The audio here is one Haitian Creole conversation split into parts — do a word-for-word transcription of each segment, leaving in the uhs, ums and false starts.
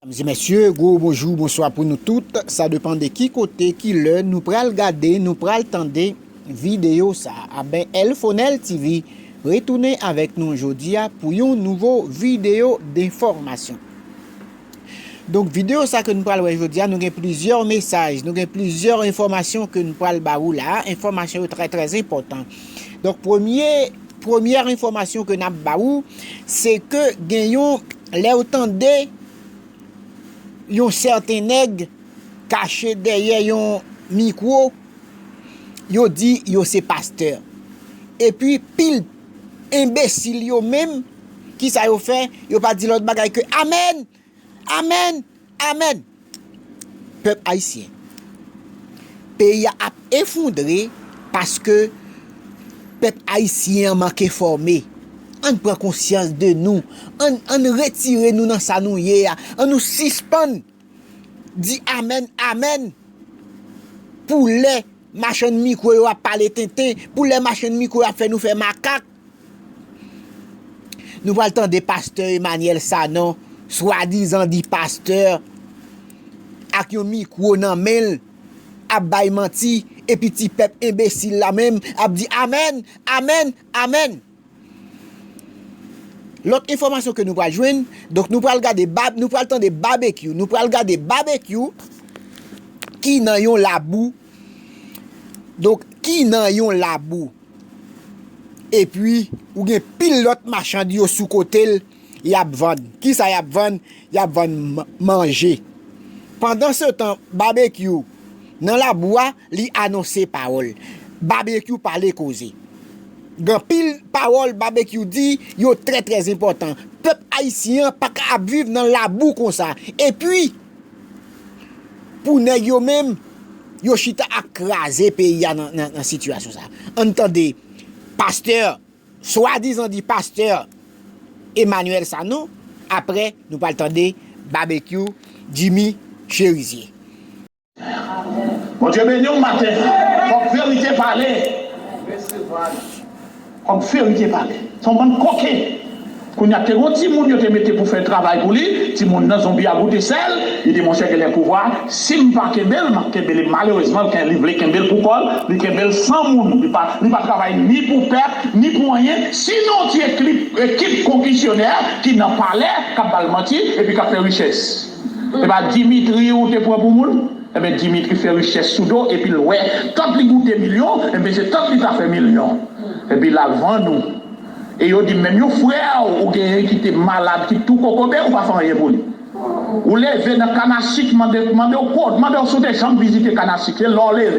Mesye, mesye, gwo bonjou, bonswa pou nou tout. Sa depann de ki kote, ki lè nou pral gade, nou pral tande videyo sa a. Ben, El Fonel T V retounen avèk nou jodi a pou yon nouvo videyo denfòmasyon. Donk, videyo sa ke nou pral wè jodi a, nou gen plizyè mesaj, nou gen plizyè enfòmasyon ke nou pral ba ou la. Enfòmasyon yo trè, trè enpòtan. Donk, premye, premyè enfòmasyon ke n ap ba ou, se ke gen yon, lè w tande yon sèten nèg kache dèyè yon mikwo, yo di yo se pastè. Epi pil enbesil yo menm, kisa yo fè? Yo pa di lòt bagay ke amèn, amèn, amèn. Pèp ayisyen, peyi a ap efondre paske pèp ayisyen an manke fòme. Ann pran konsyans de nou. Ann, ann retire nou nan sa nou ye a. Ann nou sispann di amèn, amèn. Pou lè machann mikwo yo ap pale tenten, pou lè machann mikwo yo ap fè nou fè makak. Nou pral tande pastè Emmanuel Sanon, swadizan di pastè, ak yon mikwo nan men l, ap bay manti, epi ti pèp enbesil la menm ap di amèn, amèn, amèn. Lòt enfòmasyon ke nou pral jwenn, donk nou pral gade, nou pral tande Babekyou, nou pral gade Babekyou ki nan yon labou. Donk, ki nan yon labou. Epi, ou gen pil lòt machann yo sou kote l, y ap vann. Kisa y ap vann? Y ap vann manje. Pandansetan, Babekyou nan labou a, li anonse pawòl. Babekyou pale koze. Gen anpil pawòl Babekyou di, yo trè, trè enpòtan. Pèp ayisyen an pa ka ap viv nan labou konsa. Epi, pou nèg yo menm, yo chita ap kraze peyi a nan, nan, nan sitiyasyon sa. Ann tande pastè, swadizan di pastè Emmanuel Sanon, apre nou pral tande Babekyou, Jimmy Cherizier. Bondye beni w maten. Fòk verite pale. Fòk verite pale. Se yon bann koken. Kounye a te gon timoun yo te mete pou fè travay pou li, timoun nan zonbi a goute sèl, li di monchè genlè pouvwa, si m pa kenbe l, m ap kenbe li malerezman, li vle kenbe l pou kò l, li kenbe l san moun, li pa, li pa travay ni pou pèp, ni pou anyen, sinon ti ekip, ekip konkisyonè ki nan palè, k ap ba l manti, epi k ap fè richès. Se pa Dimitri ou te pran pou moun? Ebyen Dimitri fè richès sou do epi l wè tant li goute milyon, ebyen se tant li ta fè milyon. Epi l al vann ou. E yo di menm yon frè ou genyen ki te malad, ki tou kokobe, ou pa fè anyen pou li. Ou leve nan Kanasik, mande, mande w kont, mande w si w te janm vizite Kanasik, se lè w leve.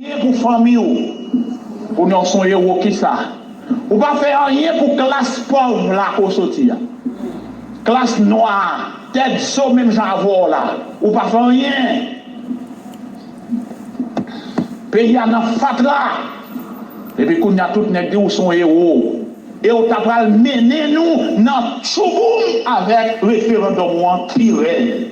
Gen pou fanmi w. Kounye a w se yon ewo kisa? Ou pa fè anyen pou klas pòv la ke w soti a. Klas nwa, tèt zo menm jan avè w la. Ou pa fè anyen. Peyi a nan fatra. Epi kounye a tout nèg di w se yon ewo. E w ta pral mennen nou nan tchouboum avèk referandòm ou an ki rèd.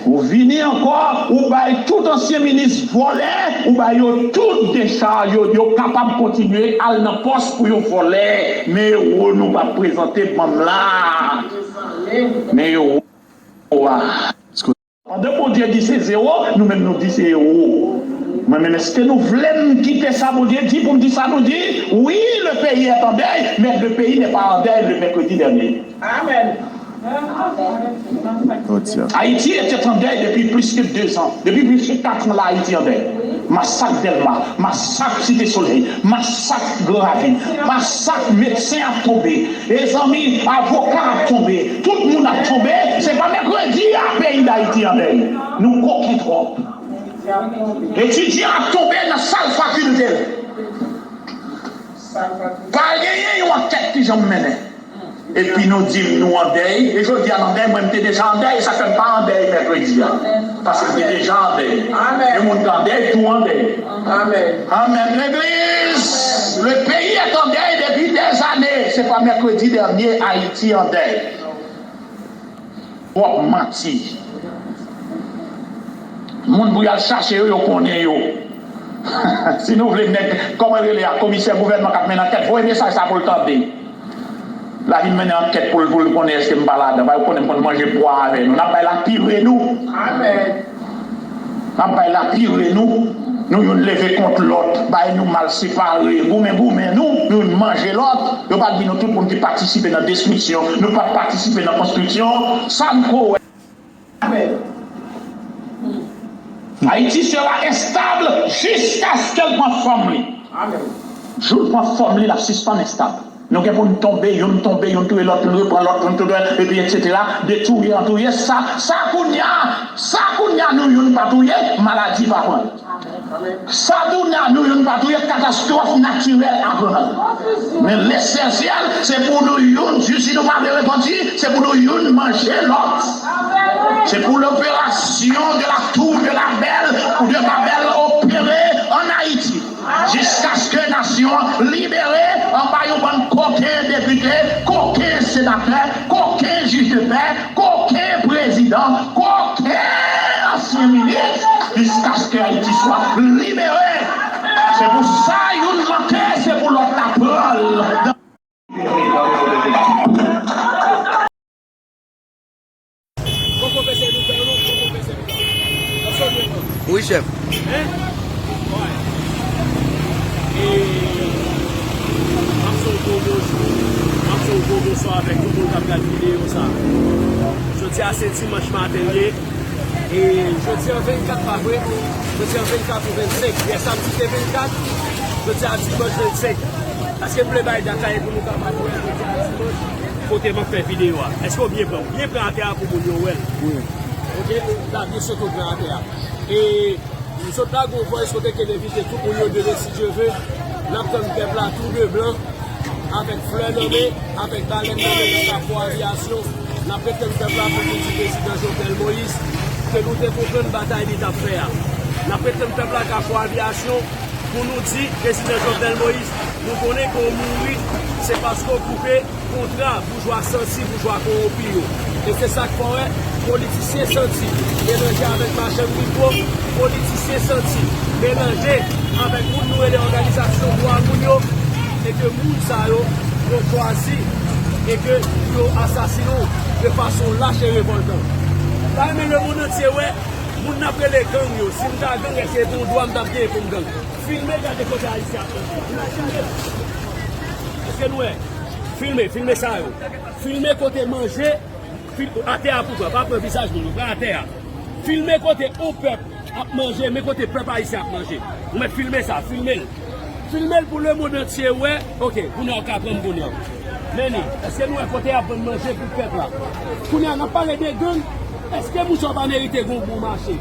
Ou vini ankò, ou bay tout ansyen minis vòlè, ou bay yo tout dechaj, yo, yo kapab kontinye al nan pòs pou yo vòlè. Men ewo nou pa prezante banm la. Men ewo a. Pandan Bondye di se zewo, nou menm nou di se ewo. Mwen menm, èske nou vle m kite sa Bondye di pou m di sa nou di? Oui, le pays est en deuil, mais le pays n'est pas en deuil le mercredi dernier. Amen. Ayiti était en deuil depuis plus que deux ans. Depuis plus que quatre ans, la, Ayiti en deuil. Masak Dèlma, masak Site Solèy, masak Gran Ravin, masak medsen ap tonbe, mezanmi, avoka ap tonbe, tout moun ap tonbe. Se pa mèkredi a peyi Dayiti an dèy. Nou koken twòp. Etidyan ap tonbe nan sal fakilte. Pa genyen yon ankèt ki janm mennen. Epi nou di m nou an dèy, e jodi a n an dèy, mwen m te deja an dèy, e sa fè m pa an dèy mèkredi a. Paske m te deja an dèy. Gen moun k an dèy, tou an dèy. Amèn. Legliz, le pays est en deuil depuis des années. Se pa mèkredi dènye Ayiti an dèy. Twòp manti. Moun pou y al chache yo, yo konnen yo. Si nou vle nèg, kòman rele a, komisè gouvènman k ap mennen ankèt, voye mesaj sa pou l tande. L a vin mennen ankèt pou l, pou l konnen èske m pa ladan. Fò yo konnen m konn manje pwa avè nou. N ap bay lapire nou. Amèn. N ap bay lapire nou. Nou youn leve kont lòt. Bay nou mal separe. Goumen, goumen nou. Nou youn manje lòt. Yo pa t di nou tout moun ki patisipe nan destriksyon. Nou pa t patisipe nan konstriksyon. Sa n ko wè. Amèn. Ayiti sera instable jiskaske l pran fòm li. Amèn. Jou l pran fòm li, l ap sispann enstab. Nou gen pou n tonbe, youn tonbe, youn touye lòt, youn repran lòt, youn touye, epi etsetera, de touye an touye, sa, sa kounye a, sa kounye a nou youn pa touye, maladi pa pran l. Sa kounye a nou youn pa touye, katastwòf natirèl ap pran l. Men lesansyèl, se pou nou youn, si nou pa vle repanti, se pou nou youn manje lòt. Se pou l'opération de la tour de la belle ou de Babel opere an Ayiti. Jiskaske nasyon an libere anba yon bann koken depite, koken senatè, koken jij de pè, koken prezidan, koken ansyen minis, jiskaske Ayiti swa libere. Se pou sa youn manke, se pou lòt la pran l. Poko pèse nou pè non, poko pèse nou pè. Wi, chèf. Hein? Wi. E, m ap fè yon gwo bonjou, m ap fè yon gwo bonswa avèk tout moun k ap gade videyo sa. Jodi a se dimanch maten l ye. E jodi an vennkat, pa vre? Jodi an vennkat ou vennsenk. Yè samdi te vennkat, jodi a dimanch vennsenk. Èske m vle bay dat la e pou nou kapab wè jodi a dimanch kote m ap fè videyo a? Èske w byen pran? Byen pran atè a pou moun yo wè l. Wi. Oke? La byen sot ou pran atè a. E m sot la gon voice kote ke n envite tout moun yo demen si Dye ve. N ap tann pèp la tou de blan, avèk flè nan men, avèk balèn nan men nan Kafou Aviyasyon. N ap ret tann pèp la pou nou di prezidan Jovenel Moïse ke nou te konprann batay li t ap fè a. N ap ret tann pèp la Kafou Aviyasyon pou nou di prezidan Jovenel Moïse, nou konnen ke w mouri, se paske w koupe kontra boujwa santi, boujwa kowonpi yo. E se sa k fè w wè politisyen santi melanje avèk machann mikwo, politisyen santi melanje avèk moun nou rele òganizasyon dwa moun yo, e ke moun sa yo, yo chwazi e ke yo asasinen w de fason lach e revòltan. M ta renmen lemonn antye wè moun n ap rele gang yo. Si m ta gang, èske se yon dwa m t ap genyen pou m gang? Filme, gade kote Ayisyen ap manje. Filme. Èske nou wè? Filme, filme sa yo. Filme kote manje, fil-, atè a pou pran. Pa pran vizaj moun, pran atè a. Filme kote yon pèp ap manje, men kote pèp ayisyen ap manje. Ou mèt filme sa, filme l. Filme l pou lemonn antye wè. Oke, kounye a w ka pran m kounye a. Men li, èske nou wè kote y ap vann manje pou pèp la? Kounye a, n ap pale de gang, èske moun sa yo pa merite gon bon mache?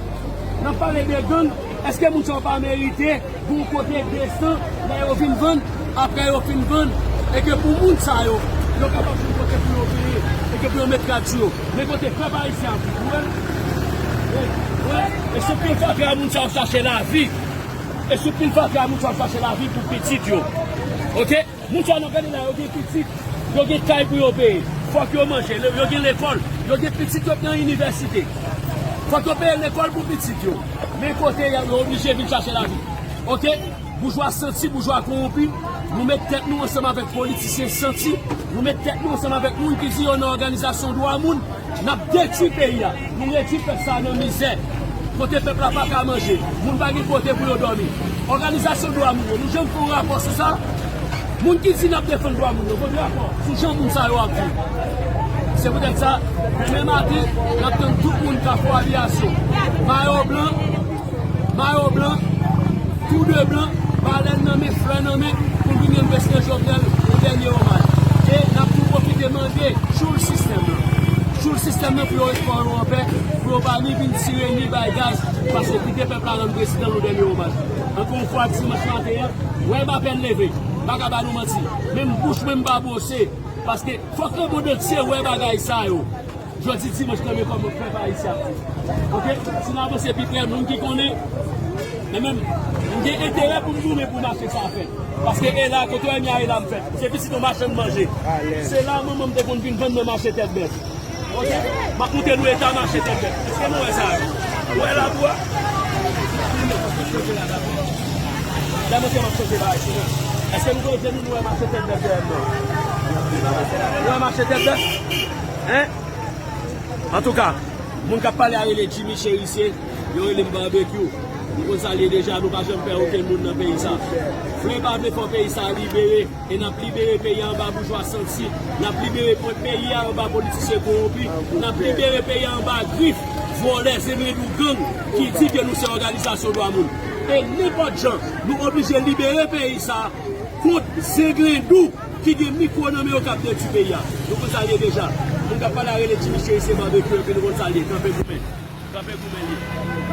N ap pale de gang, èske moun sa yo pa merite gon kote desan lè yo vin vann, apre yo fin vann, e ke pou moun sa yo, yo kapab jwenn kote pou yo peye, e ke pou yo met rad sou yo? Men kote pèp ayisyen ap viv, ou wè l? Ou wè l? E sou pil fatra moun sa yo chache lavi. E sou pil fatra moun sa yo chache lavi pou pitit yo. Oke? Moun sa yo n ap gade la, yo gen pitit, yo gen kay pou yo peye. Fòk yo manje, yo gen lekòl, yo gen pitit yo k nan inivèsite. Fòk yo peye lekòl pou pitit yo. Men kote yo, yo oblije vin chache lavi. Oke? Boujwa santi, boujwa kowonpi, nou met tèt nou ansanm avèk politisyen santi, nou met tèt nou ansanm avèk moun ki di yo nan òganizasyon dwa moun, n ap detwi peyi a, nou redui pèp sa a nan mizè, kote pèp la pa ka manje, moun pa gen kote pou yo dòmi. Òganizasyon dwa moun yo, nou janm fè yon rapò sou sa? Moun ki di n ap defann dwa moun yo, voye rapò sou jan moun sa yo ap viv. Se poutèt sa, demen maten, n ap tann tout moun Kafou Aviyasyon, mayo blan, mayo blan, tou de blan, balèn nan men, flè nan men, pou n vin rann prezidan Jovenel yon dènye omaj. E n ap tou pwofite mande, tchoul sistèm nan. Tchoul sistèm nan pou yo ret kò yo anpè, pou yo pa ni vin tire ni bay gaz, paske kite pèp la rann prezidan l yon dènye omaj. Ankò yon fwa, dimanch maten an, wè m apèn leve, m pa ka ba nou manti. Menm bouch mwen m pa bwose, paske fòk lemonn antye wè bagay sa yo. Jodi dimanch nan men kòman pèp ayisyen ap viv. Oke? Si n avanse pi prè, moun ki konnen, men menm, m gen enterè pou m goumen pou mache sa a fèt. Paske e la, kote w wè m ye a, e la m fèt. Se pitit yon machann manje. Se la manman m te konn vin vann nan mache Tèt Bèf. Oke? M ap montre nou eta mache Tèt Bèf. Èske nou wè sa yo? Ou wè labou a? Lè m montre m ap chanje bagay, sinon. Èske nou konn je nou, nou wè mache Tèt Bèf dèyè m nan? Ou wè mache tèt bèf? Hein? Antouka, moun k ap pale a rele Jimmy Chérisier, yo rele m Barbecue. Nou konn sa l ye deja, nou pa janm pè okenn moun nan peyi sa. Vle pa vle, fò peyi sa libere. E n ap libere peyi a anba boujwa santi. N ap libere po-, peyi a anba politisyen kowonpi. N ap libere peyi a anba grif vòlè, zenglendou, gang ki di ke nou se òganizasyon dwa moun. E nenpòt jan, nou oblije libere peyi sa kont zenglendou ki gen mikwo nan men yo k ap detwi peyi a. Nou konn sa l ye deja. Moun k ap pale a rele Jimmy Chérisier, Barbecue, epi nou konn sa l ye. Kanpe goumen. Kanpe goumen li.